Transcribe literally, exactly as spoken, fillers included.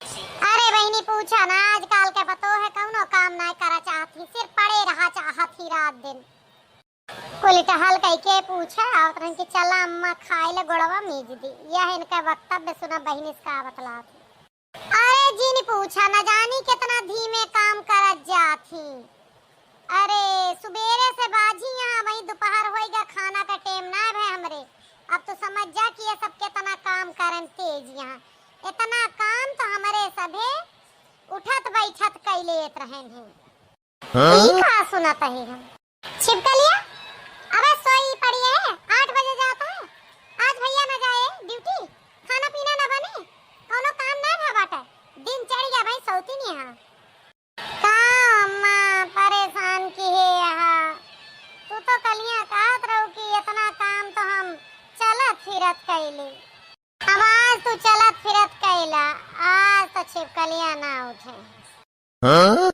अरे बहिनी, पूछा ना, आजकल के पतोह कउनो काम नाहीं करा चाहत ही, सिर्फ पड़े रहा चाहत ही रात दिन। कुल टहल कइके पूछा, आवत रहन कि चला अम्मा खाए ले गोड़वा मीज दी। यह इनका वक्तव्य सुना बहिनी से का बतलात ही। अरे जिन पूछा, न जानी कितना धीमे काम करत जात ही। अरे सुबेरे से बाझी यहाँ, वही दोपहर होइगा, खाना का टेम ना भे हमरे। अब तो समझ जा कि ये सब कितना काम करन तेज यहाँ। इतना काम तो हमरे सभे उठत बैठत कइ लेत रहन हैं। हाँ? ई का सुनत ही हम? छिपकलिया, अबे सोई पड़ी है, आठ बजे जाता है। आज भइया न जाए ड्यूटी, खाना पीना न बने, कउनो काम ना भा बाटे। दिन चढ़ गया भाई, सौती नहीं है। का अम्मा परेशान किहे यहाँ? तू तो कलिया कहत रहू कि इतना काम तो हम चलत फिरत कइली। अब आज तू चलत फिरत कइला, आज तो छिपकलिया ना उठे। हाँ?